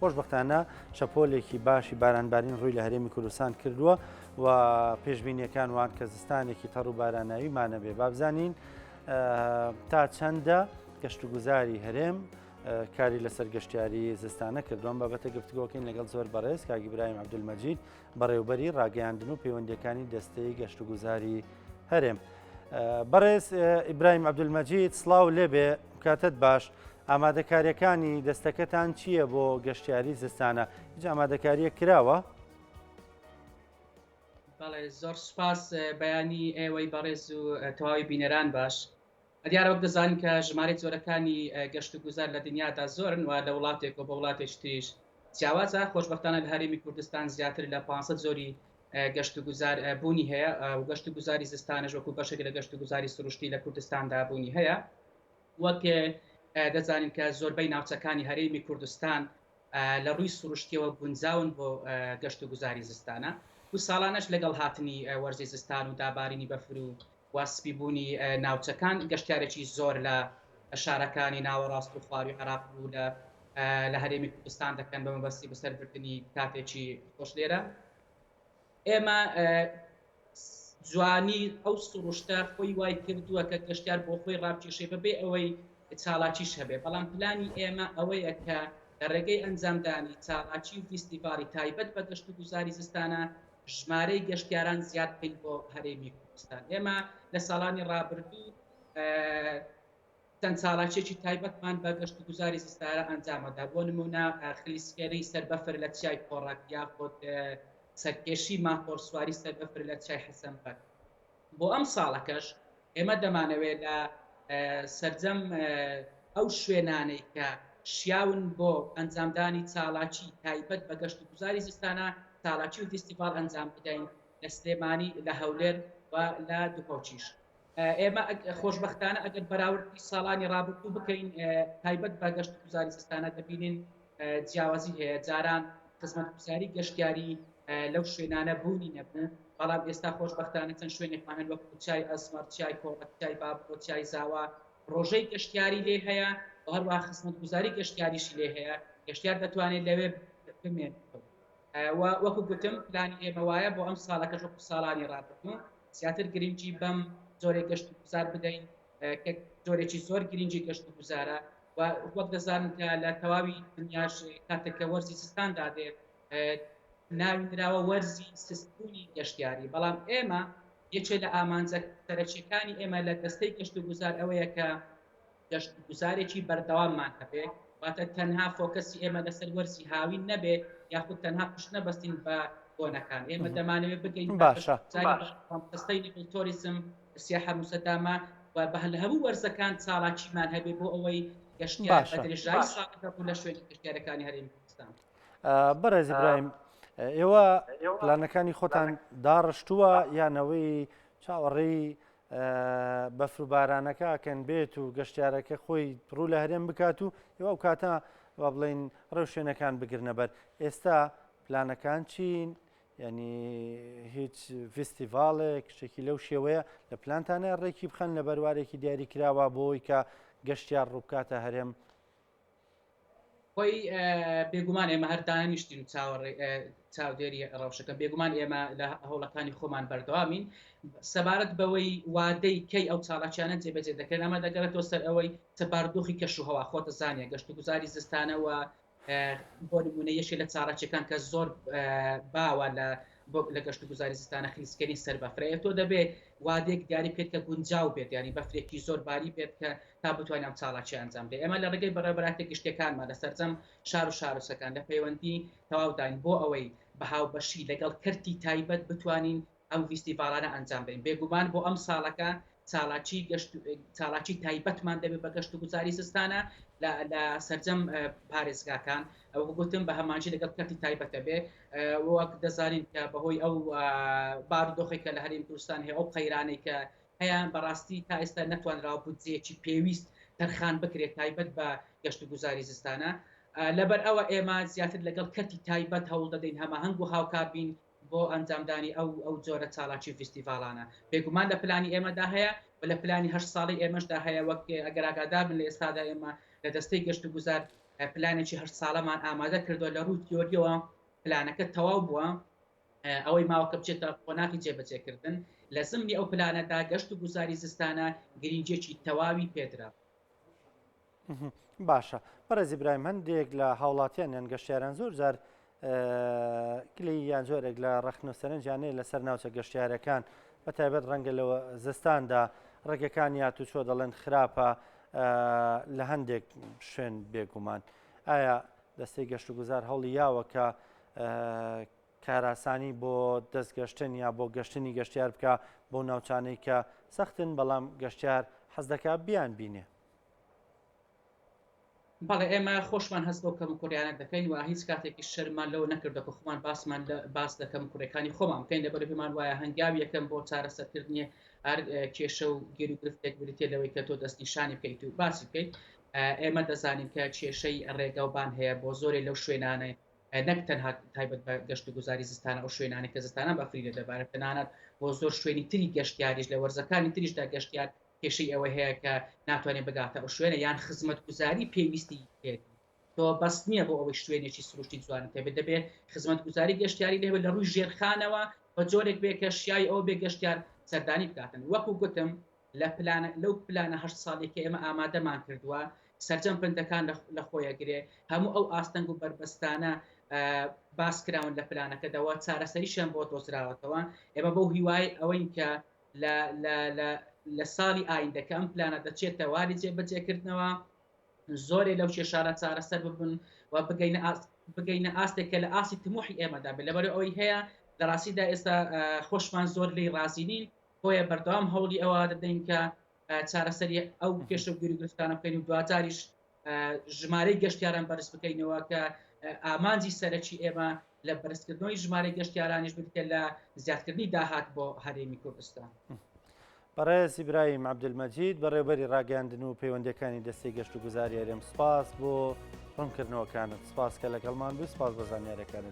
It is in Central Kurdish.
خۆشبەختانە شەپۆلێکی باشی بارانبارین ڕووی لە هەرێمی کوردستان کردووە و پێشبینیەکان وان کە زستانێکی تەڕ و باراناویمانە بێ. بابزانین تا چەندە گەشتوگوزاری هەرێم کاری لەسەر گەشتیاری زستانە کردووە. بابەتە گفتگۆکەین لەگەڵ زۆر بەڕێز کاک ئیبراهیم عەبدولمەجید بەڕێوبەری ڕاگەیاندن و پەیوەندیەکانی دەستەی گەشتوگوزاری هەرێم. بەڕێز ئیبراهیم عەبدولمەجید سڵاو لێبێ کاتت باش ئامادەکاریەکانی دەستەکەتان چییە بۆ گەشتیاری زستانە هیچ ئامادەکاریە کراوە؟ بەڵێ زۆر سوپاس بەیانی ئێوەی بەڕێز و تەواوی بینەران باش دیارە وەک دەزانین کە ژمارەی جۆرەکانی گەشت و گوزار لە دنیادا زۆرن و لە وڵاتێک و بە وڵاتێکی تریش جیاوازە خۆشبەختانە لە هەرێمی کوردستان زیاتر لە 500 جۆری گەشت و گوزار بوونی هەیە و گەشت و گوزاری زستانەش وەکو بەشێک لە گەشت و گوزاری سروشتی لە کوردستاندا بوونی هەیە وەک دەزانین کە زۆربەی ناوچەکانی هەرێمی کوردستان لە ڕووی سروشتیەوە گونجاون بۆ گەشت و گوزاری زستانە و ساڵانەش لەگەڵ هاتنی وەرزی زستان و دابارینی بەفر و و سپیبوونی ناوچەکان گەشتیارێکی زۆر لە شارەکانی ناوەڕاست و خواروی عێراق و لە لە هەرێمی کوردستان دەکەن بە مەبەستی بەسەربردنی کاتێکی خۆش لێرە. ئێمە جوانی ئەو سروشتە خۆی وای کردووە کە گەشتیار بۆ خۆی ڕابکێشێ بەبێ ئەوەی چالاکیش هەبێ، بەڵام پلانی ئێمە ئەوەیە کە لە ڕێگەی ئەنجامدانی چالاکی و فیستیڤاڵی تایبەت بە گەشتوگوزاری زستانە ژمارەی گەشتیاران زیاد بکەین بۆ هەرێمی کوردستان. ئێمە لە ساڵانی ڕابردوو چەند چالاکیەکی تایبەتمان بە گەشتوگوزاری زستارە ئەنجامەدا، بۆ نمونە خلیسکێنەی سەر بەفر لە چیای کۆڕەک یاخود سەرکێشی ماتۆڕ سواری سەر بەفر لە چیای حەسەن بەگ. بۆ ئەم ساڵەکەش ئێمە دەمانەوێت لە سەرجەم ئەو شوێنانەی کە شیاون بۆ ئەنجامدانی چالاکی تایبەت بە گەشتوگوزاری زستانە چالاکی و فیستیڤاڵ ئەنجام بدەین لە سلێمانی، لە هەولێر و لە دهۆکیش. ئێمە خۆشبەختانە ئەگەر بەراوردی ساڵانی ڕابردوو بکەین تایبەت بە گەشت گوزاری زستانە دەبینین جیاوازی هەیە جاران خزمەتگوزاری گەشتیاری لەو شوێنانە بوونی نەبوو بەڵام ئێستا خۆشبەختانە چەند شوێنێکمان هەن وەکو چای ئەسمەر چای کۆڕەک چای بابۆ چای زاوا پرۆژەی گەشتیاری لێ هەیە و هەروە خزمەتگوزاری گەشتیاریشی لێ هەیە گەشتیار دەتوانێت لەوێ بمێنێتەوە و وەکو گوتم پلانی ئێمە وایە بۆ ئەم ساڵەکەش وەکو ساڵانی ڕابردوو زیاتر گرنگی بەم جۆرێک گەشت و گوزار بدەین کە جۆرێکی زۆر گرنگی گەشت و گوزارە و وەک دەزانن کە لە تەواوی دنیاش کاتێک کە وەرزی زستان دادێت ناوی نراوە وەرزی سستبوونی گەشتیاری بەڵام ئێمە یەکێ لە ئامانجە سەرەکیەکانی ئێمە لە دەستەی گەشت و گوزار ئەوەیە کە گەشتوگوزارێکی بەردەواممان هەبێ، واتە تەنها فۆکەسی ئێمە لەسەر وەرزی هاوین نەبێ یاخود تەنها پشت نەبەستین بە بۆنەکان، ئێمە دەمانەوێت بگەین بە باشە. گەشتوگوزاری بەردەوام، Sustainable Tourism، سیاحە مستدامە و بە لە هەموو وەرزەکان چالاکیمان هەبێ بۆ ئەوەی گەشتیار بە باشە. درێژایی ساڵەکە ڕوو لە شوێنە گەشتیارەکانی هەرێمی کوردستان بکات. بەڕێز ئیبراهیم، ئێوە پلانەکانی خۆتان داڕشتووە یان ئەوەی چاوەڕێی بەفر و بارانەکە ئەکەن بێت و گەشتیارەکە خۆی ڕوو لە هەرێم بکات و ئێوە ئەو کاتە وا بڵێین ڕێوشوێنەکان بگرنە بەر ئێستا پلانەکان چین ینی هیچ فیستیڤالێک شتێکی لەو شێوەیە لە پلانتانە ڕێکی بخەن لە بەروارێکی دیاری کراوە بۆی کە گەشتیار ڕووبکاتە هەرێم خۆی بێگومان ئێمە هەر دانیشتین و چاوەڕێ چاودێری ڕەوشەکە بێگومان ئێمە لە هەوڵەکانی خۆمان بەردەوامین سەبارەت بەوەی وادەی کەی ئەو چاڵاکیانە جێبەجێ دەکرێن ئەمە دەگەڕێتەوە سەر ئەوەی چ باردۆخی کەشوهەوا خۆتە زانیە گەشت و گوزاری زستانەوە بۆ نمونە یەکێ لە چاڵاکیەکان کە زۆر باوە لە لە گەشت و گوزاری زستانە خلیسکەری سەر بەفرەیە تۆ دەبێ وادێک دیاری بکەیت کە گونجاو بێت ینی بەفرێکی زۆر باری بێت کە تا بتوانین ئەم چاڵاکیە ئەنجام بدەین ئێمە لە ڕێگەی بەڕێوەبەرایەتیە گشتیەکانمان لە سەرجەم شار و شارۆچکەکان لە پەیوەندی تەواوداین بۆ ئەوەی بە هاوبەشی لەگەڵ کەرتی تایبەت بتوانین ئەم ڤیستیڤاڵانە ئەنجام بدەین بێگومان بۆ ئەم ساڵەکە چالاکی گەشت چالاکی تایبەتمان دەبێت بە گەشت و گوزاری زستانە لە سەرجەم پارێزگاکان ئەوە گوتم بە هەمانجی لەگەڵ کەرتی تایبەتە بێ وەک دەزانین کە بەهۆی ئەو بارودۆخێک کە لە هەرێم کوردستان هەیە ئەو قەیرانەی کە هەیە بەڕاستی تا ئێستا نەتوانراوە بودجەیەکی پێویست تەرخان بکرێت تایبەت بە گەشت و گوزاری زستانە لەبەر ئەوە ئێمە زیاتر لەگەڵ کەرتی تایبەت هەوڵ دەدەین هەماهەنگ و هاوکار بین بۆ ئەنجامدانی ئەو ئەو جۆرە چالاکی و فیستیڤاڵانە بێگومان لە پلانی ئێمەدا هەیە و لە پلانی هەشت ساڵی ئێمەشدا هەیە وەک ئەگەر ئاگادار بن لە ئێستادا ئێمە لە دەستەی گەشت و گوزار. پلانێکی هەشت ساڵەمان ئامادە کردووە لە ڕووی تیۆریەوە پلانەکە تەواو بووە ئەوەی ماوە کە بچێتە قۆناغی جێبەجێکردن لە زمنی ئەو پلانەدا گەشت و گوزاری زستانە گرنگیەکی تەواوی پێدرا. باشە بەڕێز ئیبراهیم هەندێک لە هاوڵاتیان یان گەشتیاران زۆر جار گلەیی یان جۆرێک لە ڕەخنە و سەرنجیان هەیە لەسەر ناوچە گەشتیارەکان بە تایبەت ڕەنگە لە زستاندا ڕێگەکانی هاتوچۆ دەڵێن خراپە لە هەندێک شوێن بێگومان ئایا دەستەی گەشتوگوزار هەوڵی یاوە کە کاراسانی بۆ دەستگەشتن یا بۆ گەشتنی گەشتیار بکە بۆ ناوچانەی کە سەختن بەڵام گەشتیار حەز دەکا بیان بینێ. بەڵێ ئێمە خۆشمان هەست بەو کەموکوڕیانە دەکەین و هیچ کاتێکیش شەرممان لەوە نەکردووە کە خۆمان باسمان لە باس لە کەموکوڕیەکانی خۆمان بکەین لەبەر پێمان وایە هەنگاوی یەکەم بۆ چارەسەرکردنی هەر کێشە و گیروگرفتێک بریتیە لەوەی کە تۆ دەستنیشانی بکەیت و باسی بکەیت ئێمە دەزانین کە کێشەی ڕێگاوبان هەیە بۆ زۆرێ لەو شوێنانەی نەک تەنها تایبەت بە گەشت و گوزاری زستانە ئەو شوێنانەی کە زستانە بەفری لێ دەبارێت تەنانەت بۆ زۆر شوێنی تری گەشتیاریش لە وەرزەکانی تریشدا گەشتیار کێشەی ئەوە هەیە کە ناتوانێت بگاتە ئەو شوێنە یان خزمەتگوزاری پێویستی پێ تۆ بەس نییە بۆ ئەوەی شوێنێکی سروشتی جوانت هەبێت دەبێت خزمەتگوزاری گەشتیاری لێ لە ڕووی ژێرخانەوە بە جۆرێک بێ کە شیای ئەوە بێ گەشتیار سەردانی بکاتن وەکو گوتم لە پلانە لەو پلانە هەشت ساڵی کە ئێمە ئامادەمان کردووە سەرجەم پندەکان لە خۆیەگرێ هەموو ئەو ئاستەنگ و بەربەستانە باس کراون لە پلانەکەدەوە چارەسەریشیان بۆ دۆزراوەتەوە ئێمە بەو هیوای ئەوەین کە لە لە لە لە ساڵی ئایندە کە ئەم پلانە دەچێتە واری جێبەجێکردنەوە زۆرێ لەو کێشانە چارەسەر ببن و بگەینە ئاست بگەینە ئاستێک کە لە ئاستی تموحی ئێمەدا بێت لەبەر ئەوەی هەیە لە ڕاستیدا ئێستا خۆشمان زۆر لێی ڕازی نین بۆیە بەردەوام هەوڵی ئەوە دەدەین کە چارەسەری ئەو کێشە و گیروگرفتانە بکەین و دواجاریش ژمارەی گەشتیاران بەرز بکەینەوە کە ئامانجی سەرەکی ئێمە لە بەرزکردنەوەی ژمارەی گەشتیارانیش بریتیە لە زیادکردنی داهات بۆ هەرێمی کوردستان. بەڕێز ئیبراهیم عەبدولمەجید، بەڕێوەبەری ڕاگەیاندن و پەیوەندییەکانی دەستەی گەشتوگوزاری هەرێم، سوپاس بۆ ڕوونکردنەوەکانت، سوپاس کە لەگەڵمان بووی، سوپاس بۆ زانیارییەکانت.